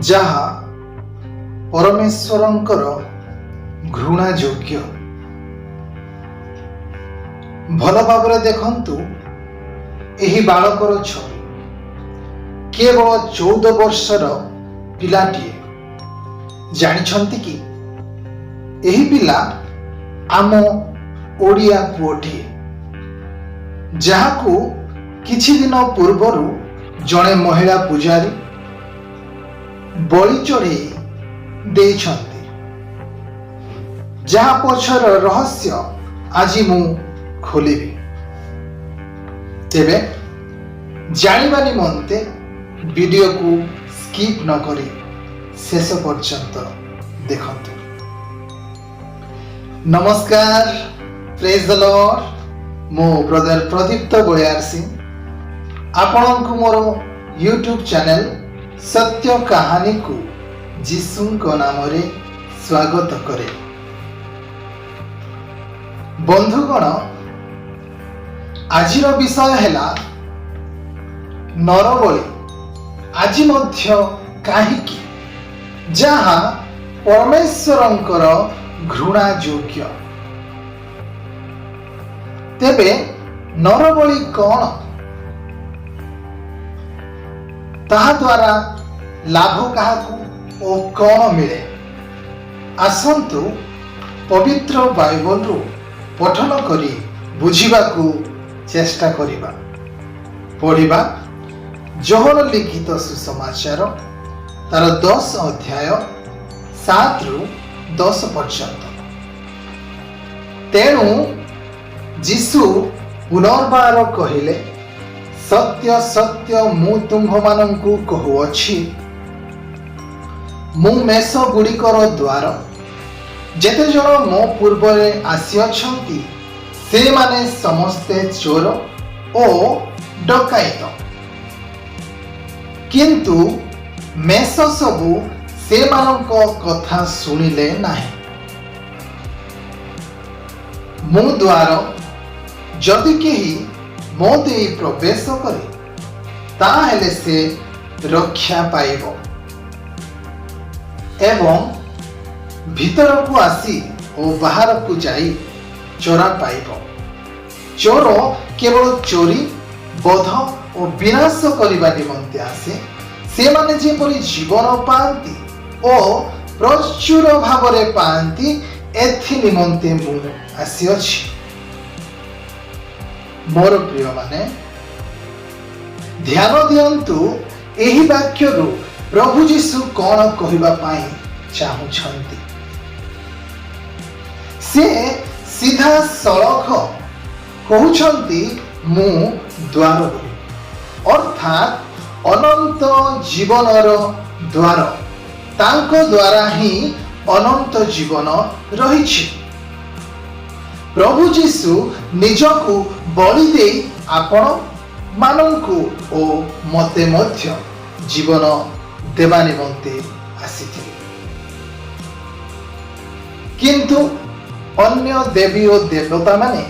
ଯାହା ପରମେଶ୍ୱରଙ୍କର ଘୃଣା ଯୋଗ୍ୟ। ଭଲ ଭାବରେ ଦେଖନ୍ତୁ ଏହି ବାଳକର ଛବି। କେବଳ 14 ବର୍ଷର ପିଲାଟିଏ। ଜାଣିଛନ୍ତି କି, ଏହି ପିଲା ଆମ ଓଡ଼ିଆ ପୁଅଟିଏ, ଯାହାକୁ କିଛି ଦିନ ପୂର୍ବରୁ ଜଣେ ମହିଳା ପୂଜାରୀ ବଳି ଚଢ଼େଇ ଦେଇଛନ୍ତି, ଯାହା ପଛର ରହସ୍ୟ ଆଜି ମୁଁ ଖୋଲିବି। ତେବେ ଜାଣିବା ନିମନ୍ତେ ଭିଡ଼ିଓକୁ ସ୍କିପ୍ ନ କରି ଶେଷ ପର୍ଯ୍ୟନ୍ତ ଦେଖନ୍ତୁ। ନମସ୍କାର, ପ୍ରେଜ୍ ଦ ଲର୍ଡ। ମୁଁ ବ୍ରଦର ପ୍ରଦୀପ୍ତ ବଳିୟାର ସିଂ ଆପଣଙ୍କୁ ମୋର ୟୁଟ୍ୟୁବ୍ ଚ୍ୟାନେଲ ସତ୍ୟ କାହାଣୀକୁ ଯୀଶୁଙ୍କ ନାମରେ ସ୍ୱାଗତ କରେ। ବନ୍ଧୁଗଣ, ଆଜିର ବିଷୟ ହେଲା, ନରବଳି ଆଜି ମଧ୍ୟ କାହିଁକି, ଯାହା ପରମେଶ୍ୱରଙ୍କର ଘୃଣା ଯୋଗ୍ୟ। ତେବେ ନରବଳି କ'ଣ, ତାହା ଦ୍ୱାରା ଲାଭ କାହାକୁ ଓ କ'ଣ ମିଳେ? ଆସନ୍ତୁ ପବିତ୍ର ବାଇବଲରୁ ପଠନ କରି ବୁଝିବାକୁ ଚେଷ୍ଟା କରିବା। ପଢ଼ିବା ଯୋହନ ଲିଖିତ ସୁସମାଚାର, ତାର 10 ଅଧ୍ୟାୟ, 7ରୁ 10 ପର୍ଯ୍ୟନ୍ତ। ତେଣୁ ଯୀଶୁ ପୁନର୍ବାର କହିଲେ, ସତ୍ୟ ସତ୍ୟ ମୁଁ ତୁମ୍ଭମାନଙ୍କୁ କହୁଅଛି, ମୁଁ ମେଷ ଗୁଡ଼ିକର ଦ୍ୱାର। ଯେତେ ଜଣ ମୋ ପୂର୍ବରେ ଆସିଅଛନ୍ତି, ସେମାନେ ସମସ୍ତେ ଚୋର ଓ ଡକାୟତ, କିନ୍ତୁ ମେଷ ସବୁ ସେମାନଙ୍କ କଥା ଶୁଣିଲେ ନାହିଁ। ମୁଁ ଦ୍ୱାର। ଯଦି କେହି ମୋ ଦେଇ ପ୍ରବେଶ କରେ, ତାହେଲେ ସେ ରକ୍ଷା ପାଇବ ଏବଂ ଭିତରକୁ ଆସି ଓ ବାହାରକୁ ଯାଇ ଚରା ପାଇବ। ଚୋର କେବଳ ଚୋରି, ବଧ ଓ ବିନାଶ କରିବା ନିମନ୍ତେ ଆସେ। ସେମାନେ ଯେପରି ଜୀବନ ପାଆନ୍ତି ଓ ପ୍ରଚୁର ଭାବରେ ପାଆନ୍ତି, ଏଥି ନିମନ୍ତେ ମୁଁ ଆସିଅଛି। ମୋର ପ୍ରିୟମାନେ, ଧ୍ୟାନ ଦିଅନ୍ତୁ, ଏହି ବାକ୍ୟରୁ ପ୍ରଭୁ ଯୀଶୁ କ'ଣ କହିବା ପାଇଁ ଚାହୁଁଛନ୍ତି। ସେ ସିଧାସଳଖ କହୁଛନ୍ତି, ମୁଁ ଦ୍ୱାର ବୋଲି, ଅର୍ଥାତ୍ ଅନନ୍ତ ଜୀବନର ଦ୍ୱାର। ତାଙ୍କ ଦ୍ୱାରା ହିଁ ଅନନ୍ତ ଜୀବନ ରହିଛି। ପ୍ରଭୁ ଯୀଶୁ ନିଜକୁ ବଳି ଦେଇ ଆପଣ ମାନଙ୍କୁ ଓ ମୋତେ ମଧ୍ୟ ଜୀବନ ଦେବା ନିମନ୍ତେ ଆସିଥିଲେ। କିନ୍ତୁ ଅନ୍ୟ ଦେବୀ ଓ ଦେବତାମାନେ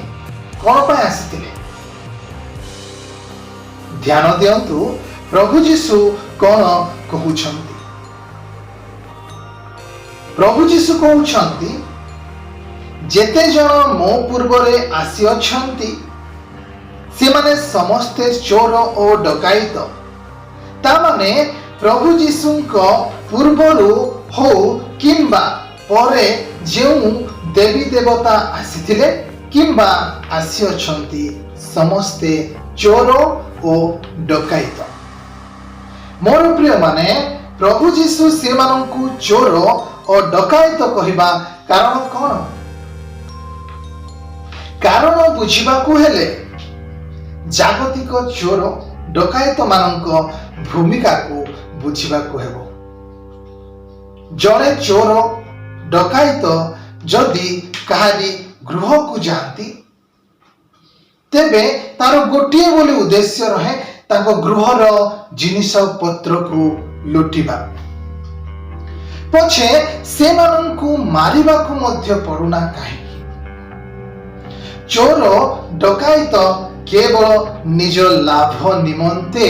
କ'ଣ ପାଇଁ ଆସିଥିଲେ? ଧ୍ୟାନ ଦିଅନ୍ତୁ, ପ୍ରଭୁ ଯୀଶୁ କ'ଣ କହୁଛନ୍ତି। ପ୍ରଭୁ ଯୀଶୁ କହୁଛନ୍ତି, ଯେତେ ଜଣ ମୋ ପୂର୍ବରେ ଆସିଅଛନ୍ତି, ସେମାନେ ସମସ୍ତେ ଚୋର ଓ ଡକାୟତ। ତାମାନେ ପ୍ରଭୁ ଯୀଶୁଙ୍କ ପୂର୍ବରୁ ହଉ କିମ୍ବା ପରେ ଯେଉଁ ଦେବୀ ଦେବତା ଆସିଥିଲେ କିମ୍ବା ଆସିଅଛନ୍ତି, ସମସ୍ତେ ଚୋର ଓ ଡକାୟତ। ମୋର ପ୍ରିୟମାନେ, ପ୍ରଭୁ ଯୀଶୁ ସେମାନଙ୍କୁ ଚୋର ଓ ଡକାୟତ କହିବା କାରଣ କ'ଣ? କାରଣ ବୁଝିବାକୁ ହେଲେ ଜାଗତିକ ଚୋର ଡକାୟତ ମାନଙ୍କ ଭୂମିକାକୁ ବୁଝିବାକୁ ହେବ। ଜଣେ ଚୋର ଡକାୟତ ଯଦି କାହାରି ଗୃହକୁ ଯାଆନ୍ତି, ତେବେ ତାର ଗୋଟିଏ ବୋଲି ଉଦ୍ଦେଶ୍ୟ ରହେ, ତାଙ୍କ ଗୃହର ଜିନିଷ ପତ୍ରକୁ ଲୁଟିବା। ପଛେ ସେମାନଙ୍କୁ ମାରିବାକୁ ମଧ୍ୟ ପଡୁନା କାହିଁକି। ଚୋର ଡକାୟତ କେବଳ ନିଜ ଲାଭ ନିମନ୍ତେ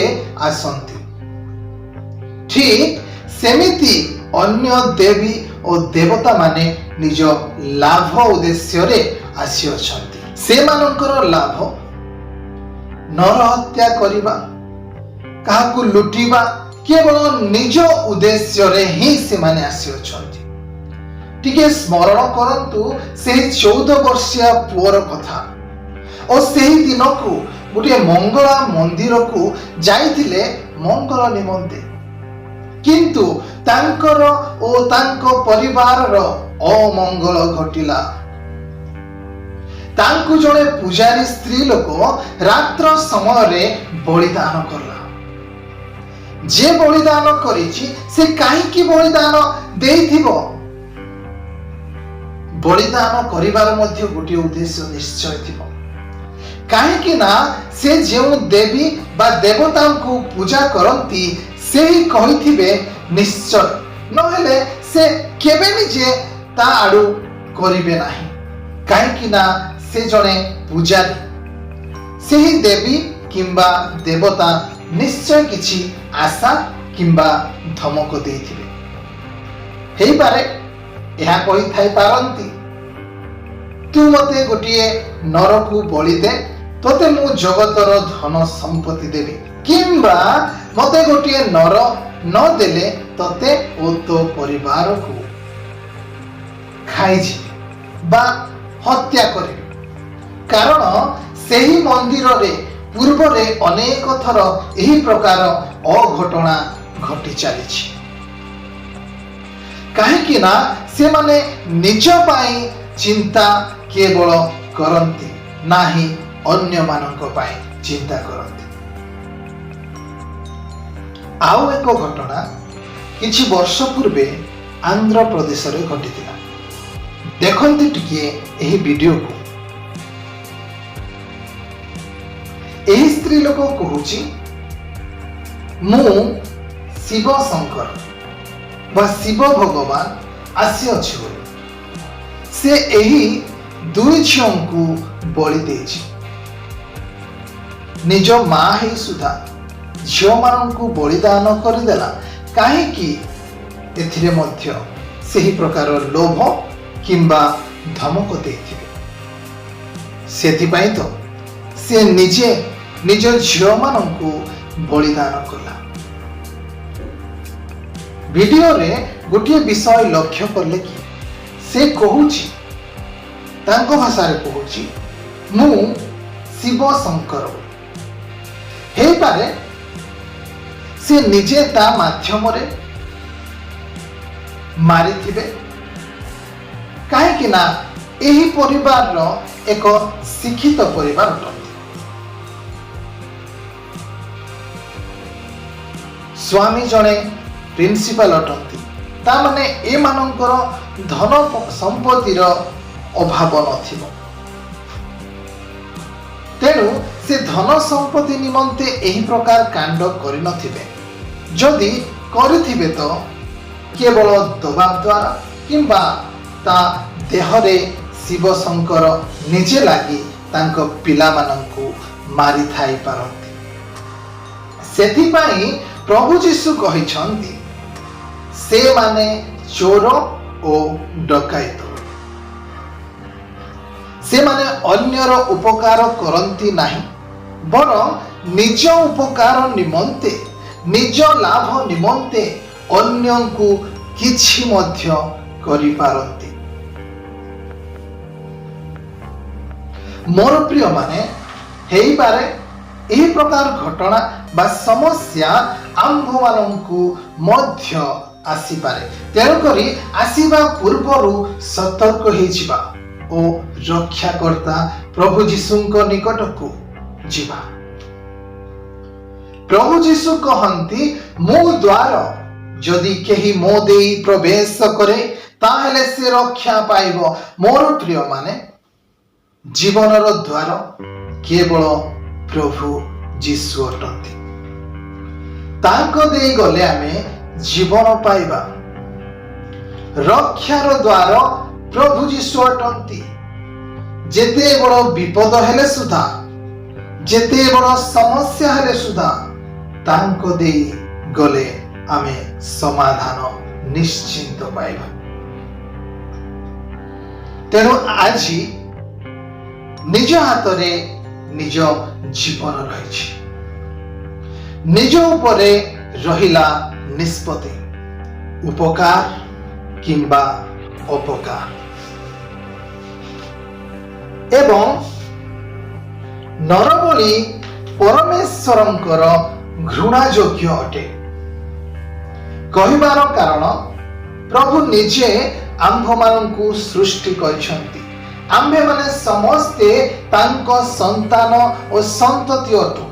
ଆସନ୍ତି। ଠିକ ସେମିତି ଅନ୍ୟ ଦେବୀ ଓ ଦେବତାମାନେ ନିଜ ଲାଭ ଉଦ୍ଦେଶ୍ୟରେ ଆସିଅଛନ୍ତି। ସେମାନଙ୍କର ଲାଭ ନରହତ୍ୟା କରିବା, କାହାକୁ ଲୁଟିବା, କେବଳ ନିଜ ଉଦ୍ଦେଶ୍ୟରେ ହିଁ ସେମାନେ ଆସିଅଛନ୍ତି। ଟିକେ ସ୍ମରଣ କରନ୍ତୁ ସେହି 14 ବର୍ଷିଆ ପୁଅର କଥା ଓ ସେହି ଦିନକୁ ଗୋଟିଏ ମଙ୍ଗଳା ମନ୍ଦିରକୁ ଯାଇଥିଲେ ମଙ୍ଗଳ ନିମନ୍ତେ, କିନ୍ତୁ ତାଙ୍କର ଓ ତାଙ୍କ ପରିବାରର ଅମଙ୍ଗଳ ଘଟିଲା। ତାଙ୍କୁ ଜଣେ ପୂଜାରୀ ସ୍ତ୍ରୀ ଲୋକ ରାତ୍ର ସମୟରେ ବଳିଦାନ କଲା। ଯେ ବଳିଦାନ କରିଛି, ସେ କାହିଁକି ବଳିଦାନ ଦେଇଥିବ? ବଳିଦାନ କରିବାର ମଧ୍ୟ ଗୋଟିଏ ଉଦ୍ଦେଶ୍ୟ ନିଶ୍ଚୟ ଥିବ। କାହିଁକି ନା ସେ ଯେଉଁ ଦେବୀ ବା ଦେବତାଙ୍କୁ ପୂଜା କରନ୍ତି, ସେହି କହିଥିବେ ନିଶ୍ଚୟ, ନହେଲେ ସେ କେବେ ନିଜେ ତା ଆଡୁ କରିବେ ନାହିଁ। କାହିଁକି ନା ସେ ଜଣେ ପୂଜାରୀ। ସେହି ଦେବୀ କିମ୍ବା ଦେବତା ନିଶ୍ଚୟ କିଛି ଆଶା କିମ୍ବା ଧମକ ଦେଇଥିବେ। ହେଇପାରେ ଏହା କହିଥାଇ ପାରନ୍ତି, "ତୁ ମତେ ଗୋଟିଏ ନରକୁ ବଳି ଦେ, ତୋତେ ମୁଁ ଜଗତର ଧନ ସମ୍ପତ୍ତି ଦେବି," କିମ୍ବା "ମତେ ଗୋଟିଏ ନର ନ ଦେଲେ ତତେ ଓ ତୋ ପରିବାରକୁ ଖାଇଯିବି ବା ହତ୍ୟା କରିବି। କାରଣ ସେହି ମନ୍ଦିରରେ ପୂର୍ବରେ ଅନେକ ଥର ଏହି ପ୍ରକାର ଅଘଟଣା ଘଟି ଚାଲିଛି। କାହିଁକି ନା ସେମାନେ ନିଜ ପାଇଁ ଚିନ୍ତା କେବଳ କରନ୍ତି ନାହିଁ, ଅନ୍ୟମାନଙ୍କ ପାଇଁ ଚିନ୍ତା କରନ୍ତି। ଆଉ ଏକ ଘଟଣା କିଛି ବର୍ଷ ପୂର୍ବେ ଆନ୍ଧ୍ରପ୍ରଦେଶରେ ଘଟିଥିଲା। ଦେଖନ୍ତୁ ଟିକିଏ ଏହି ଭିଡିଓକୁ। ଏହି ସ୍ତ୍ରୀ ଲୋକ କହୁଛି, "ମୁଁ ଶିବ ଶଙ୍କର ବା ଶିବ ଭଗବାନ ଆସିଅଛି" ବୋଲି। ସେ ଏହି ଦୁଇ ଝିଅଙ୍କୁ ବଳି ଦେଇଛି। ନିଜ ମା ହେଇ ସୁଦ୍ଧା ଝିଅମାନଙ୍କୁ ବଳିଦାନ କରିଦେଲା କାହିଁକି? ଏଥିରେ ମଧ୍ୟ ସେହି ପ୍ରକାର ଲୋଭ କିମ୍ବା ଧମକ ଦେଇଥିବେ। ସେଥିପାଇଁ ତ ସେ ନିଜେ ନିଜ ଝିଅମାନଙ୍କୁ ବଳିଦାନ କଲା। ଭିଡିଓରେ ଗୋଟିଏ ବିଷୟ ଲକ୍ଷ୍ୟ କଲେ କି ସେ କହୁଛି, ତାଙ୍କ ଭାଷାରେ କହୁଛି, "ମୁଁ ଶିବ ଶଙ୍କର" ବୋଲି। ହେଇପାରେ ସେ ନିଜେ ତା ମାଧ୍ୟମରେ ମାରିଥିବେ। କାହିଁକି ନା ଏହି ପରିବାରର ଏକ ଶିକ୍ଷିତ ପରିବାର ଅଟନ୍ତି। ସ୍ୱାମୀ ଜଣେ ପ୍ରିନ୍ସିପାଲ ଅଟନ୍ତି। ତା ମାନେ ଏମାନଙ୍କର ଧନ ସମ୍ପତ୍ତିର ଅଭାବ ନଥିବ। ତେଣୁ ସେ ଧନ ସମ୍ପତ୍ତି ନିମନ୍ତେ ଏହି ପ୍ରକାର କାଣ୍ଡ କରିନଥିବେ। ଯଦି କରିଥିବେ ତ କେବଳ ଦବାବ ଦ୍ୱାରା କିମ୍ବା ତା ଦେହରେ ଶିବଶଙ୍କର ନିଜେ ଲାଗି ତାଙ୍କ ପିଲାମାନଙ୍କୁ ମାରିଥାଇ ପାରନ୍ତି। ସେଥିପାଇଁ ପ୍ରଭୁ ଯୀଶୁ କହିଛନ୍ତି, ସେମାନେ ଚୋର ଓ ଡକାୟତ। ସେମାନେ ଅନ୍ୟର ଉପକାର କରନ୍ତି ନାହିଁ, ବରଂ ନିଜ ଉପକାର ନିମନ୍ତେ, ନିଜ ଲାଭ ନିମନ୍ତେ ଅନ୍ୟଙ୍କୁ କିଛି ମଧ୍ୟ କରିପାରନ୍ତି। ମୋର ପ୍ରିୟମାନେ, ହେଇପାରେ ଏହି ପ୍ରକାର ଘଟଣା ବା ସମସ୍ୟା ଆମ୍ଭମାନଙ୍କୁ ମଧ୍ୟ ଆସିପାରେ। ତେଣୁକରି ଆସିବା ପୂର୍ବରୁ ସତର୍କ ହେଇଯିବା ଓ ରକ୍ଷାକର୍ତ୍ତା ପ୍ରଭୁ ଯୀଶୁଙ୍କ ନିକଟକୁ ଯିବା। ପ୍ରଭୁ ଯୀଶୁ କହନ୍ତି, "ମୁଁ ଦ୍ୱାର, ଯଦି କେହି ମୋ ଦେଇ ପ୍ରବେଶ କରେ, ତାହେଲେ ସେ ରକ୍ଷା ପାଇବ।" ମୋର ପ୍ରିୟମାନେ, ଜୀବନର ଦ୍ୱାର କେବଳ ପ୍ରଭୁ ଯୀଶୁ ଅଟନ୍ତି। ତାଙ୍କ ଦେଇ ଗଲେ ଆମେ ଜୀବନ ପାଇବା। ରକ୍ଷାର ଦ୍ୱାର ପ୍ରଭୁ ଯୀଶୁ ଅଟନ୍ତି। ଯେତେ ବଡ଼ ବିପଦ ହେଲେ ସୁଦ୍ଧା, ଯେତେ ବଡ଼ ସମସ୍ୟା ହେଲେ ସୁଦ୍ଧା, ତାଙ୍କ ଦେଇ ଗଲେ ଆମେ ସମାଧାନ ନିଶ୍ଚିନ୍ତ ପାଇବା। ତେଣୁ ଆଜି ନିଜ ହାତରେ ନିଜ ଜୀବନ ରହିଛି, ନିଜ ଉପରେ ରହିଲା ନିଷ୍ପତ୍ତି, ଉପକାର କିମ୍ବା ଅପକାର। ଏବଂ ନରବଳି ପରମେଶ୍ୱରଙ୍କର ଘୃଣାଯୋଗ୍ୟ ଅଟେ। କହିବାର କାରଣ, ପ୍ରଭୁ ନିଜେ ଆମ୍ଭମାନଙ୍କୁ ସୃଷ୍ଟି କରିଛନ୍ତି। ଆମ୍ଭେମାନେ ସମସ୍ତେ ତାଙ୍କ ସନ୍ତାନ ଓ ସନ୍ତତି ଅଟୁ।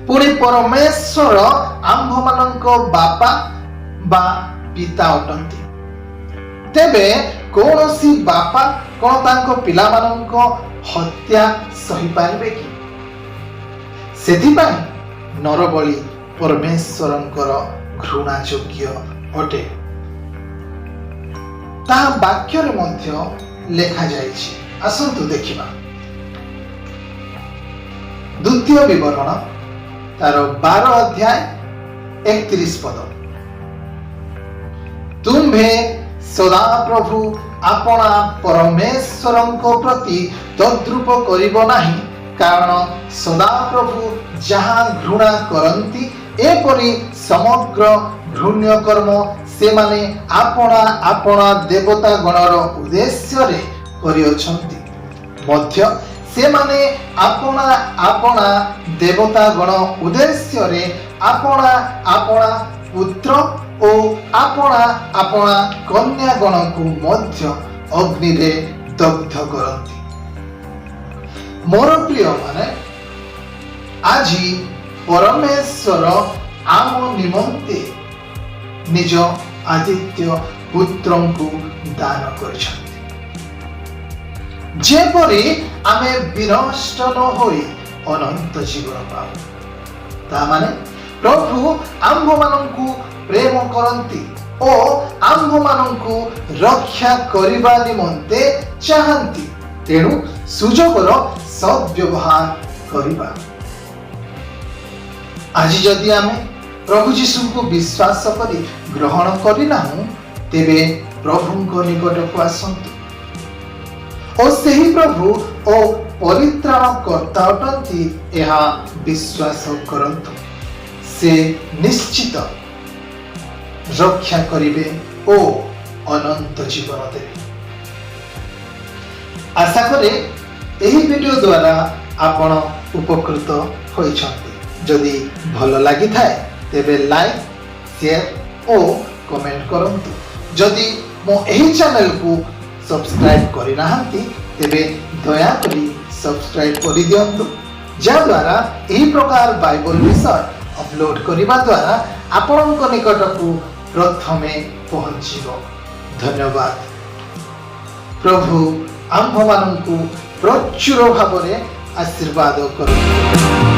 ପୁଣି ପରମେଶ୍ୱର ଆମ୍ଭମାନଙ୍କ ବାପା ବା ପିତା ଅଟନ୍ତି। ତେବେ କୌଣସି ବାପା କଣ ତାଙ୍କ ପିଲାମାନଙ୍କ ହତ୍ୟା ସହିପାରିବେ କି? ସେଥିପାଇଁ ନରବଳି ପରମେଶ୍ୱରଙ୍କର ଘୃଣାଯୋଗ୍ୟ ଅଟେ। ତାହା ବାକ୍ୟରେ ମଧ୍ୟ ଲେଖାଯାଇଛି। ଆସନ୍ତୁ ଦେଖିବା, ଦ୍ୱିତୀୟ ବିବରଣ ତାର 12 ଅଧ୍ୟାୟ 31 ପଦ। ତୁମ୍ଭେ ସଦାପ୍ରଭୁ ଆପଣା ପରମେଶ୍ୱରଙ୍କ ପ୍ରତି ତଦ୍ରୂପ କରିବ ନାହିଁ, କାରଣ ସଦାପ୍ରଭୁ ଯାହା ଘୃଣା କରନ୍ତି, ଏପରି ସମଗ୍ର ଘୃଣ୍ୟ କର୍ମ ସେମାନେ ଆପଣା ଆପଣା ଦେବତା ଗଣର ଉଦ୍ଦେଶ୍ୟରେ କରିଅଛନ୍ତି। ମଧ୍ୟ ସେମାନେ ଆପଣା ଆପଣା ଦେବତା ଗଣ ଉଦ୍ଦେଶ୍ୟରେ ଆପଣା ଆପଣା ପୁତ୍ର ଓ ଆପଣା ଆପଣା କନ୍ୟାଗଣକୁ ମଧ୍ୟ ଅଗ୍ନିରେ ଦଗ୍ଧ କରନ୍ତି। ମୋର ପ୍ରିୟମାନେ, ଆଜି ପରମେଶ୍ୱର ଆମ ନିମନ୍ତେ ନିଜ ଅଦ୍ୱିତୀୟ ପୁତ୍ରଙ୍କୁ ଦାନ କରିଛନ୍ତି, ଯେପରି ଆମେ ବିନଷ୍ଟ ନ ହୋଇ ଅନନ୍ତ ଜୀବନ ପାଉ। ତା ମାନେ ପ୍ରଭୁ ଆମ୍ଭମାନଙ୍କୁ ପ୍ରେମ କରନ୍ତି ଓ ଆମ୍ଭମାନଙ୍କୁ ରକ୍ଷା କରିବା ନିମନ୍ତେ ଚାହାନ୍ତି। ତେଣୁ ସୁଯୋଗର ସଦ୍ବ୍ୟବହାର କରିବା। ଆଜି ଯଦି ଆମେ ପ୍ରଭୁ ଯୀଶୁଙ୍କୁ ବିଶ୍ୱାସ କରି ଗ୍ରହଣ କରିନାହୁଁ, ତେବେ ପ୍ରଭୁଙ୍କ ନିକଟକୁ ଆସନ୍ତୁ ଓ ସେହି ପ୍ରଭୁ ଓ ପରିତ୍ରାଣ କର୍ତ୍ତା ଅଟନ୍ତି, ଏହା ବିଶ୍ୱାସ କରନ୍ତୁ। ସେ ନିଶ୍ଚିତ ରକ୍ଷା କରିବେ ଓ ଅନନ୍ତ ଜୀବନ ଦେବେ। ଆଶା କରେ ଏହି ଭିଡ଼ିଓ ଦ୍ୱାରା ଆପଣ ଉପକୃତ ହୋଇଛନ୍ତି। ଯଦି ଭଲ ଲାଗିଥାଏ, ତେବେ ଲାଇକ୍, ସେୟାର ଓ କମେଣ୍ଟ କରନ୍ତୁ। ଯଦି ମୋ ଏହି ଚ୍ୟାନେଲକୁ ସବସ୍କ୍ରାଇବ୍ କରିନାହାନ୍ତି, ତେବେ ଦୟାକରି ସବସ୍କ୍ରାଇବ୍ କରିଦିଅନ୍ତୁ, ଯାହାଦ୍ୱାରା ଏହି ପ୍ରକାର ବାଇବଲ ବିଷୟ ଅପଲୋଡ଼ କରିବା ଦ୍ୱାରା ଆପଣଙ୍କ ନିକଟକୁ ପ୍ରଥମେ ପହଞ୍ଚିବ। ଧନ୍ୟବାଦ। ପ୍ରଭୁ ଆମ୍ଭମାନଙ୍କୁ ପ୍ରଚୁର ଭାବରେ ଆଶୀର୍ବାଦ କରନ୍ତୁ।